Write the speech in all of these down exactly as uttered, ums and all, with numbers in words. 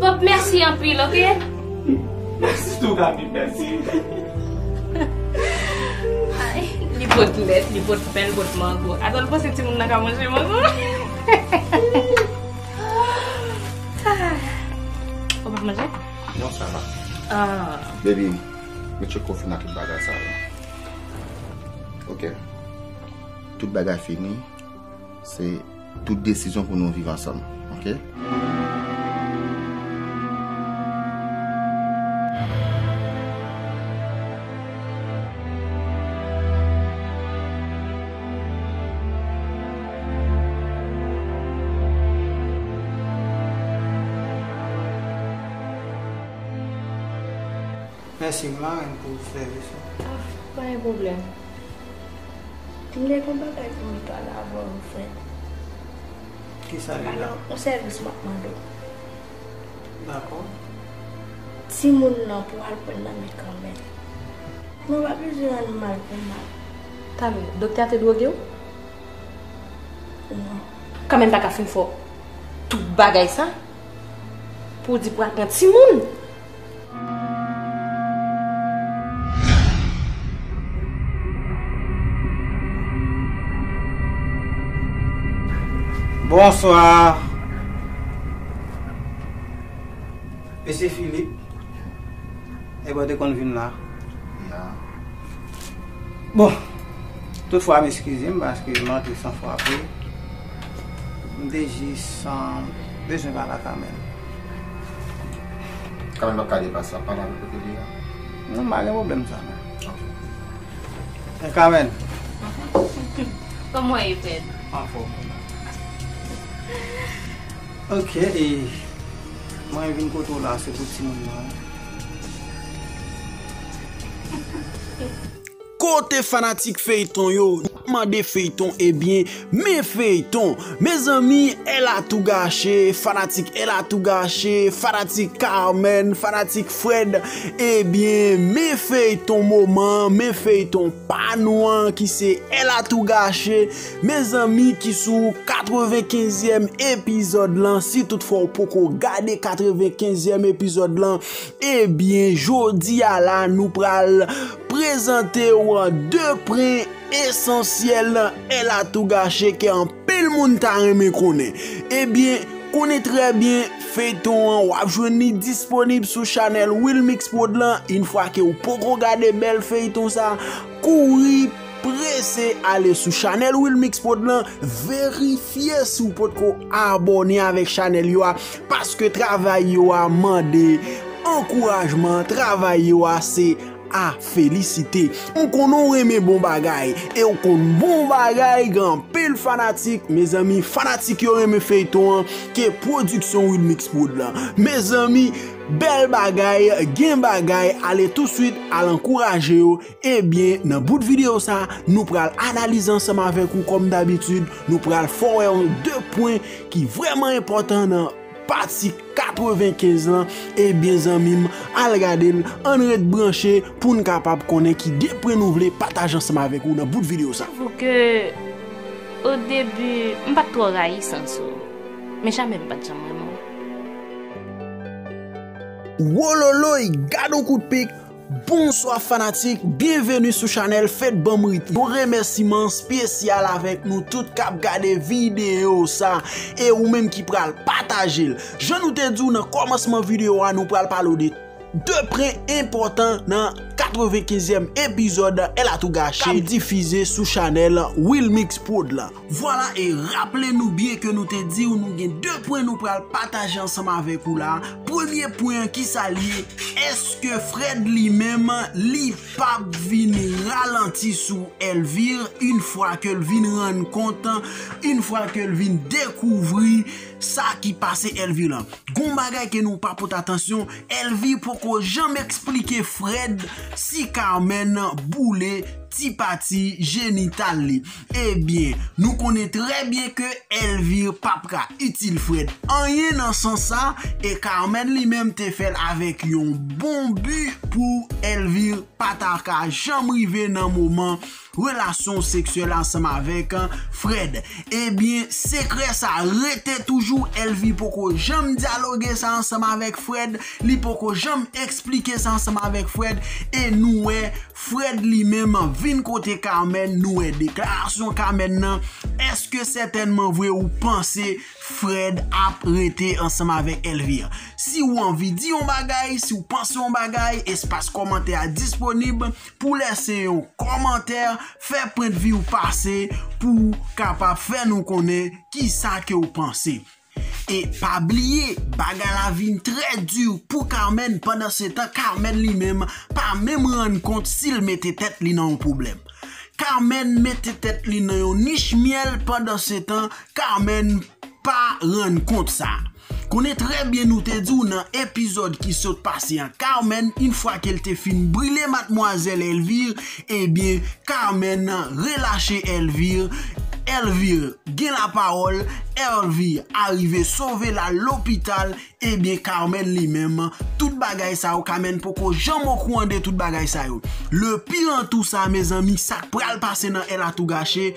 Bob, mèsi anpil, oke? Mèsi tou, Gaby, mèsi. Ay, li pot lèt, li pot pen, li pot mango. Atò, l panse timoun nan ka manje mango? Ou pa manje? Non, sa va. Ah. Baby, met yo kofi nan tout bagay sa yo. Oke. Tout bagay fini. Se tout desizyon pou nou viv ansanm, oke? Mèsi, m marenn, pou sèvis ou. Ah, pa gen pwoblèm. M te gen yon bagay pou m pale avè w, frè. Kisa li la? Alò, yon sèvis m ap mande w. Dakò. Timoun nan pou al pran nan men Kanmèn. Nou pa bezwen rann mal pou mal. Tann, doktè a te dwoge w? Non. Kanmèn pa ka fin fè w tout bagay sa pou w di pou al pran timoun. Bonswa. Mesye Philippe, e bò te konn vin la? Ya. Bon, toutfwa, m eskize m paske m antre san frape. M te jis, um, bezwen pale ak Amèn. Kamèn p ap ka depase, w ap pale avèk kote li a? Non, m pa gen pwoblèm sa, non. Ok. E Kamèn. Kòman w ye, Fred? Anfòm. Ok, e mwen vin kote w la, se pou timoun nan. Kote fanatik feyton yo? N ap mande feyton, ebyen, men feyton. Mezanmi, Elle a tout gâché, fanatik Elle a tout gâché, fanatik Carmen, fanatik Fred, ebyen, men feyton moman, men feyton pa nou an ki se Elle a tout gâché. Mezanmi, ki sou katrevenkenzyèm epizòd lan, si toutfwa w poko gade katrevenkenzyèm epizòd lan, ebyen, jodi a la, nou pral prezante w de pwen esansyèl nan Elle a tout gâché ke anpil moun ta renmen konnen. Ebyen, konnen trè byen, feyton an, w ap jwenn li disponib sou chanèl Wilmix Prod lan. Yon fwa ke w poko gade bèl feyton sa, kouri prese ale sou chanèl Wilmix Prod lan, verifye si w potko abòne avèk chanèl yo a, paske travay yo a mande ankourajman, travay yo a se a felisite. M konnen w renmen bon bagay, e w konn bon bagay gen anpil fanatik, mezanmi, fanatik yo renmen feyton an, ke pwodiksyon Wilmix Prod lan. Mezanmi, bèl bagay, gen bagay, ale touswit, al ankouraje yo. Ebyen, nan bout videyo sa, nou pral analize ansanm avèk ou kòm dabitid, nou pral fè w wè yon de pwen ki vrèman enpòtan nan pati katrevenkenz lan. Ebyen, zanmi m, al gade l, ann ret branche pou n kapab konnen ki de pwen nou vle pataje ansanm avèk ou nan bout videyo sa. J'avoue que, au début, m pa t twò rayi Sanso, men jamè m pa t janm renmen w. Wololoy, gad on kout pik! Bonswa fanatik, byenveni sou chanèl Fed Banm Rit. Yon remèsiman espesyal avèk nou tout k ap gade videyo sa, e ou menm ki pral pataje l. Jan nou te di w nan kòmansman videyo a, nou pral pale w de de pwen enpòtan nan katrevenkenzyèm epizòd Elle a tout gâché k ap difize sou chanèl Wilmix Prod lan. Vwala, e raple nou byen ke nou te di w nou gen de pwen nou pral pataje ansanm avèk ou la. Premye pwen an, kisa l ye? Èske Fred li menm, li p ap vin ralanti sou Elvire, yon fwa ke l vin rann kont, yon fwa ke l vin dekouvri sa ki pase Elvire lan? Gon bagay ke nou pa pote atansyon, Elvire poko janm eksplike Fred si Carmen boule ti pati jenital li. Ebyen, nou konnen trè byen ke Elvire p ap ka itil Fred anyen nan sans sa, e Carmen li menm te fè l avèk yon bon bi pou Elvire pa ta ka janm rive nan moman relasyon seksyèl ansanm avèk Fred. Ebyen, sekrè sa rete toujou. Elvire poko janm dyaloge sa ansanm avèk Fred, li poko janm eksplike sa ansanm avèk Fred, e nou wè Fred li menm vin kote Carmen, nou wè deklarasyon Carmen nan. Èske sètènman vre ou panse Fred ap rete ansanm avèk Elvire? Si w anvi di yon bagay, si w panse yon bagay, espas kòmantè a disponib pou lèse yon kòmantè, fè pwennvi w pase pou w kapab fè nou konnen kisa ke w panse. E pa bliye, bagay la vin trè di pou Carmen. Pandansetan, Carmen li menm pa menm rann kont si l mete tèt li nan yon pwoblèm. Carmen mete tèt li nan yon nich myèl. Pandansetan, Carmen pa rann kont sa. Konnen trè byen nou te di w nan epizòd ki sot pase an, Carmen, yon fwa ke l te fin brile madmwazèl Elvire, ebyen, Carmen relache Elvire. Elvire gen lapawòl, Elvire arive sove l al lopital, ebyen, Carmen li menm, tout bagay sa yo, Carmen poko janm okouran de tout bagay sa yo. Le pire en tout sa, mezanmi, sa k pral pase nan El a tout gâché,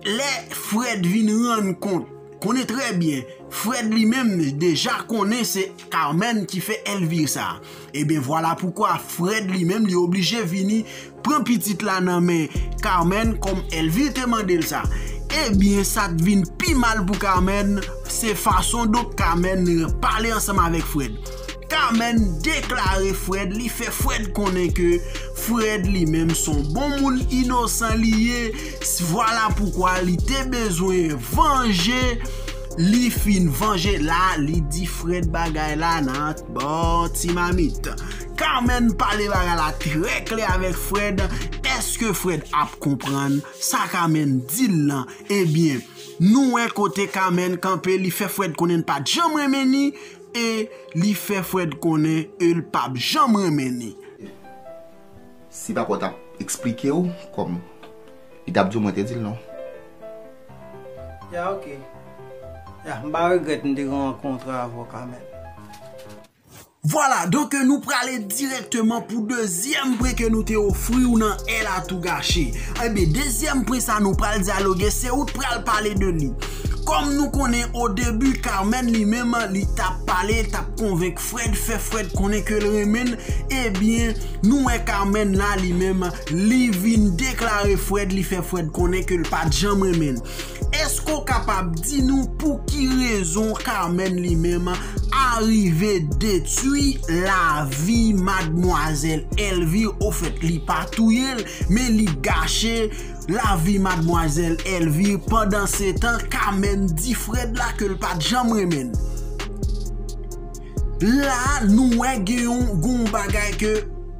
lè Fred vin rann kont, konnen trè byen, Fred li menm deja konnen se Carmen ki fè Elvire sa. Ebyen, vwala poukwa Fred li menm li oblije vini pran pitit la nan men Carmen kòm Elvire te mande l sa. Ebyen, sa t vin pi mal pou Carmen, se fason donk Carmen pale ansanm avèk Fred. Carmen deklare Fred, li fè Fred konnen ke Fred li menm se yon bon moun, inosan li ye. Vwala poukwa li te bezwen vanje. Li fin vanje la, li di Fred bagay la nan bon ti mamit. Carmen pale bagay la trè klè avèk Fred. Èske Fred ap konprann sa Carmen di l lan? Ebyen, nou wè kote Carmen kanpe, li fè Fred konnen l pa t janm renmen ni, e li fè Fred konnen e l p ap janm renmen ni. Si papa w t ap eksplike w kòm li t ap di w, mwen te di l non. Ya, ok. Ya, m pa regrèt m te rankontre avè w, Carmen. Vwala, donk nou prale dirèkteman pou dezyèm pwen ke nou te ofri w nan El a tout gâché. Ebyen, dezyèm pwen sa nou pral dyaloge, se ou t pral pale de li. Kòm nou konnen o debi, Carmen li menm, li t ap pale, t ap konvenk Fred, fè Fred konnen ke l renmen l. Ebyen, nou wè Carmen la li menm, li vin deklare Fred, li fè Fred konnen ke l pa t janm renmen l. Èske w kapab di nou pou ki rezon Carmen li menm arive detwi lavi madmwazèl Elvire? Ofèt, li pa touye l, men li gache lavi madmwazèl Elvire. Pandansetan, Carmen di Fred la ke l pa t janm renmen l. La, nou wè gen yon, gen yon bagay ke,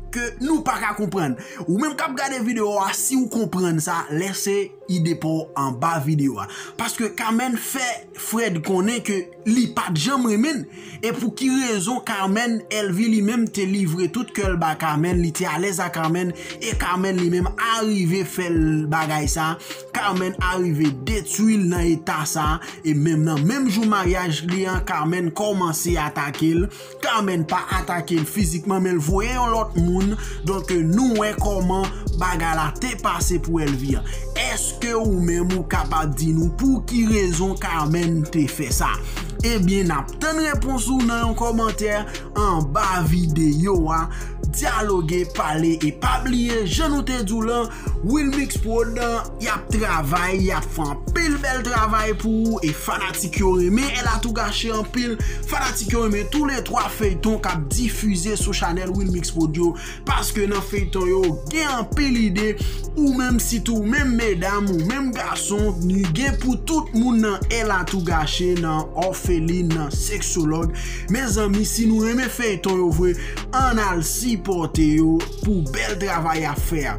ke nou pa ka konprann. Ou menm k ap gade videyo a, si w konprann sa, lèse ide pa w anba videyo a. Paske Carmen fè Fred konnen ke li pa t janm renmen l. E pou ki rezon Carmen, Elvire li menm te livre tout kè l ba Carmen, li te alèz a Carmen, e Carmen li menm arive fè l bagay sa. Carmen arive detwi l nan eta sa, e menm nan menm jou maryaj li an, Carmen kòmanse atake l. Carmen pa atake l fizikman, men l voye yon lòt moun. Donk, nou wè kòman bagay la te pase pou Elvire. Èske ou menm ou kapab di nou pou ki rezon Carmen te fè sa? Ebyen, n ap tann repons ou nan yon kòmantè anba videyo a. Dyaloge, pale, e pa bliye, jan nou te di w lan, Wilmix Prod, y ap travay, y ap fè anpil bèl travay pou ou, e fanatik yo renmen El a tout gâché anpil, fanatik yo renmen toulètwa feyton k ap difize sou chanèl Wilmix Prod yo, paske nan feyton yo, gen anpil ide, ou menm sitou, ou menm medam, ou menm gason, ni gen pou tout moun nan El a tout gâché, nan òfelin, nan seksològ. Mezanmi, si nou renmen feyton yo vre, ann al sipòte yo pou bèl travay y ap fè a.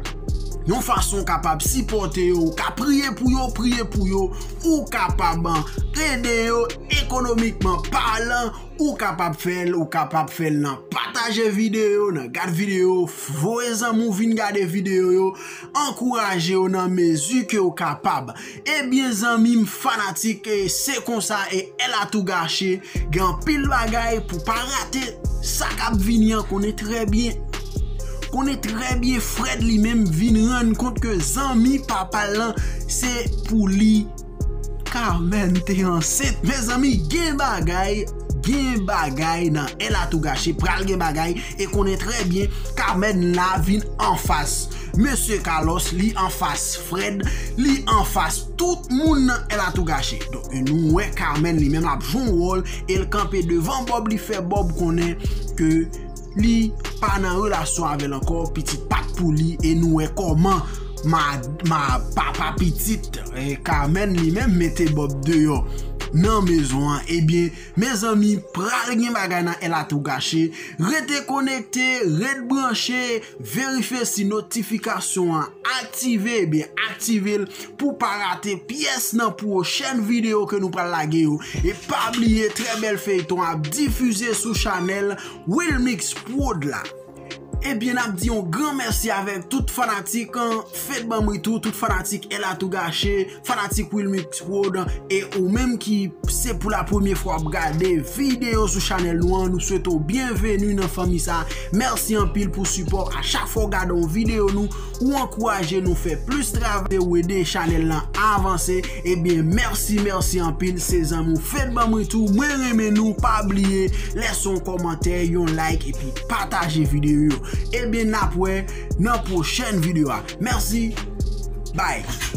yon fason w kapab sipòte yo, ou ka priye pou yo, priye pou yo, ou kapab ede yo ekonomikman palan, ou kapab fè l, ou kapab fè l nan pataje videyo, nan gad videyo, voye zanmi w vin gade videyo yo, ankouraje yo nan mezi ke w kapab. Ebyen, zanmi m fanatik, e se konsa, e El Atougache, gen anpil bagay pou pa rate sa k ap vini an, konnen trè byen. Konnen trè byen, Fred li menm vin rann kont ke zanmi papa l lan, se pou li Carmen te ansent. Mezanmi, gen bagay, gen bagay nan El Atougache, pral gen bagay, e konnen trè byen, Carmen la vin anfas Mesye Carlos, li anfas Fred, li anfas tout moun nan El Atougache. Donk, nou wè Carmen li menm l ap jwe yon wòl, e l kanpe devan Bob, li fè Bob konnen ke li pa nan relasyon avè l ankò, pitit pa t pou li, e nou wè kòman ma, ma, papa pitit, e Carmen li menm mete Bob deyò nan mezon an. Ebyen, mezanmi, pral gen bagay nan El Atougache. Rete konekte, ret branche, verifye si notifikasyon an aktive, ebyen aktive l pou pa rate pyès nan pwochèn videyo ke nou pral lage yo. E pa bliye, trè bèl feyton ap difize sou chanèl Wilmix Prod la. Ebyen, n ap di yon gran mèsi avèk tout fanatik, an, Fed Banm Ritou, tout fanatik El Atougache, fanatik Wilmix Prod, e ou menm ki se pou la premye fwa w ap gade videyo sou chanèl nou an, nou swete w byenveni nan fanmi sa. Mèsi anpil pou sipò. A chak fwa w gade yon videyo nou, ou ankouraje nou fè plis travay, ou ede chanèl lan avanse. Ebyen, mèsi, mèsi anpil. Se zanmi w Fed Banm Ritou. Mwen renmen nou. Pa bliye lèse yon kòmantè, yon like, epi pataje videyo yo. Ebyen, n ap wè nan pwochèn videyo a. Mèsi. Bye.